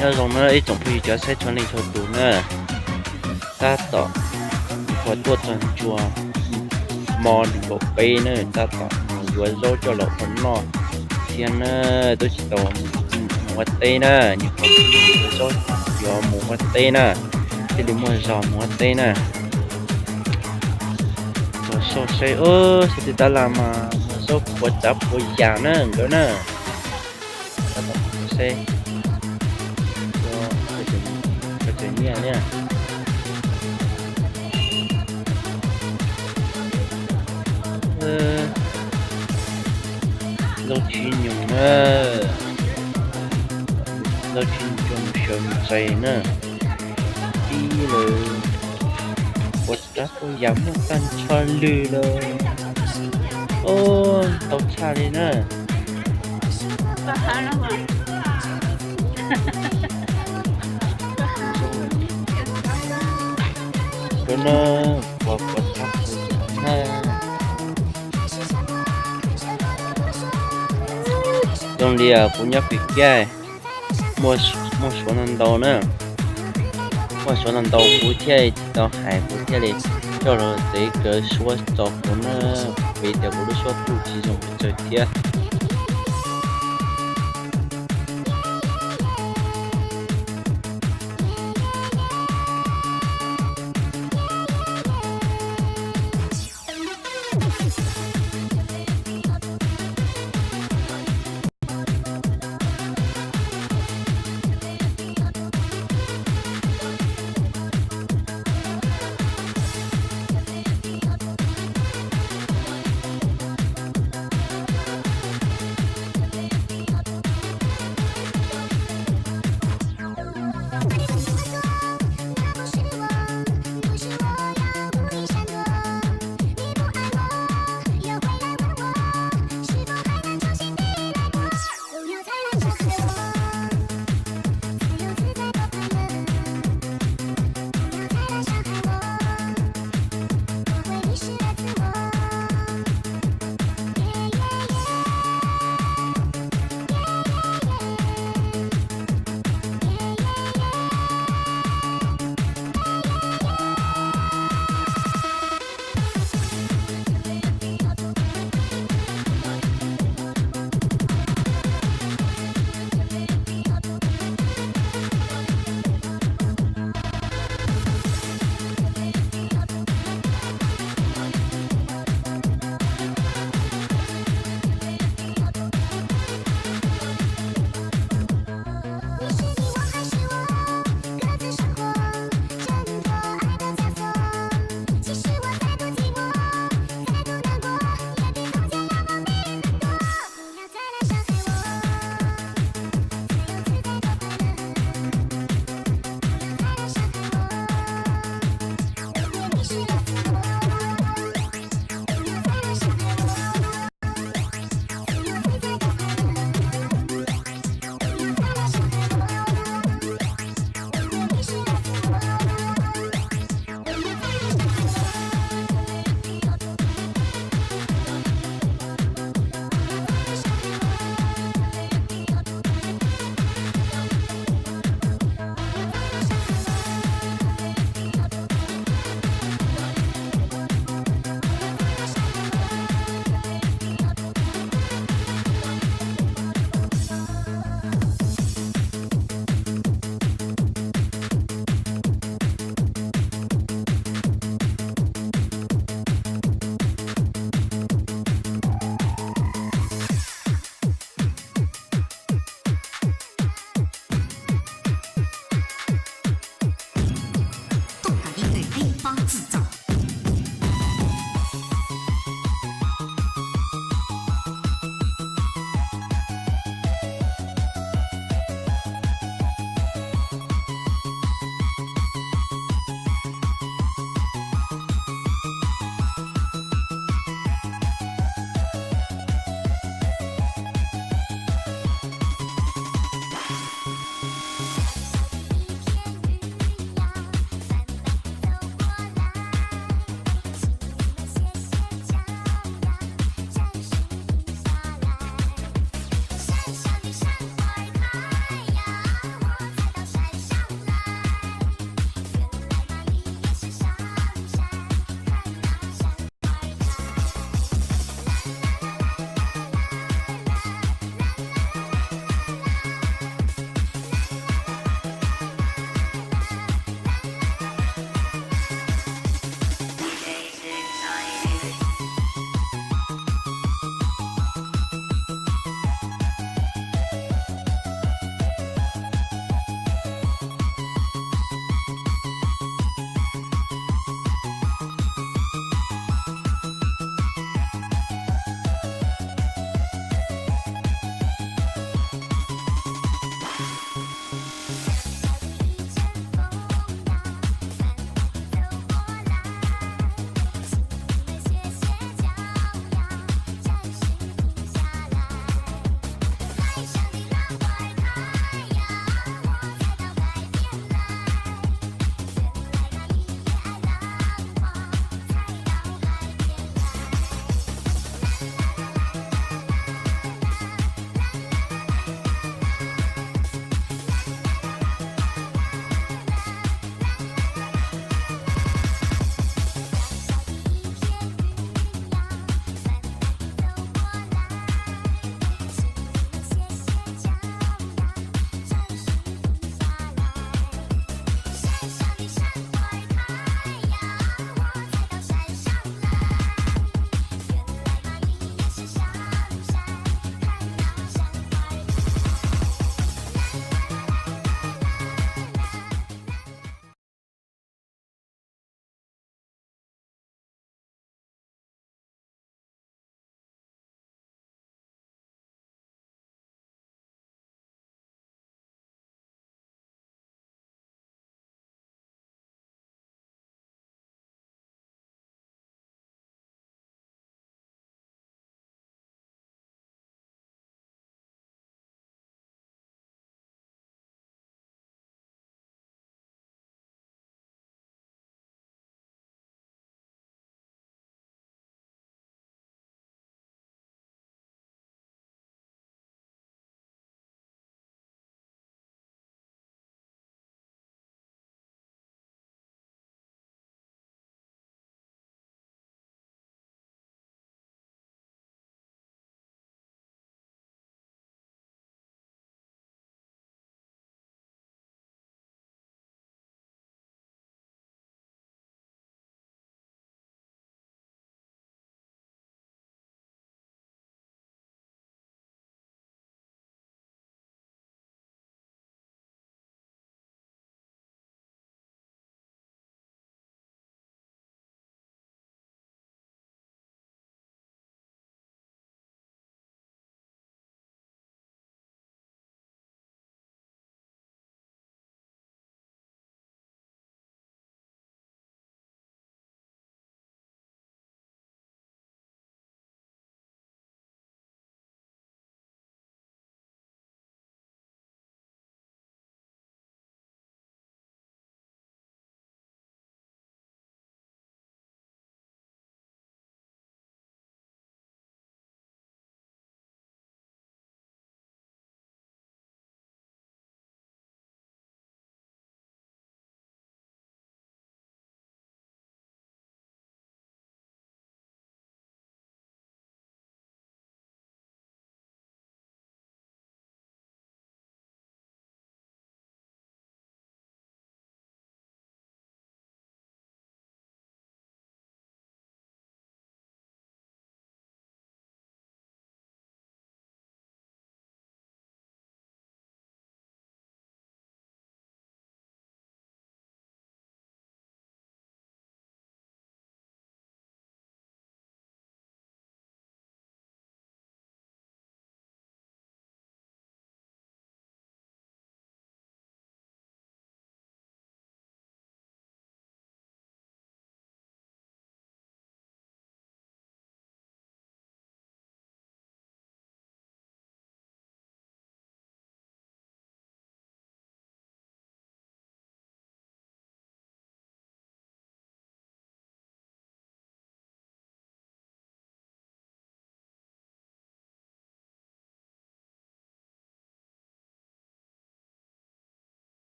Nyob zoo na ib tsoom phooj ywg cov saib txhua leej txhua tus na. Tab tom nyuam qhuav tuaj txog ntsuag hmo nees nkaum peb na, tab tom mus yuav zaub coj los ua noj thiab na. Twb tsis tau mus ua teb na, nyuam qhuav yuav zaub yuav mus ua teb na, thiaj li muaj zog mus ua teb na. Los soj saib, sab tes tab laj mas muaj zaub puas tsav puas yam na nkawd na. Tab tom seb cov nyiaj na. Zaub tsis nyoos na, zaub tsis nyoos coj mus xyaw mus txais na. Ib lawv puas tsav puas yam muaj tag nrho lawm. Ntau tshaj li na. Rau no puas puas tsav puas yam na. Zoo li kuv nyob pem kiab, muaj suav no ntau na, muaj suav no ntau kuv thiaj tsis tau hais, kuv thiaj li coj los txev kawv suab tso kuv na, vim tias kuv lub suab tuj tsis zoo pes tsawg thiab.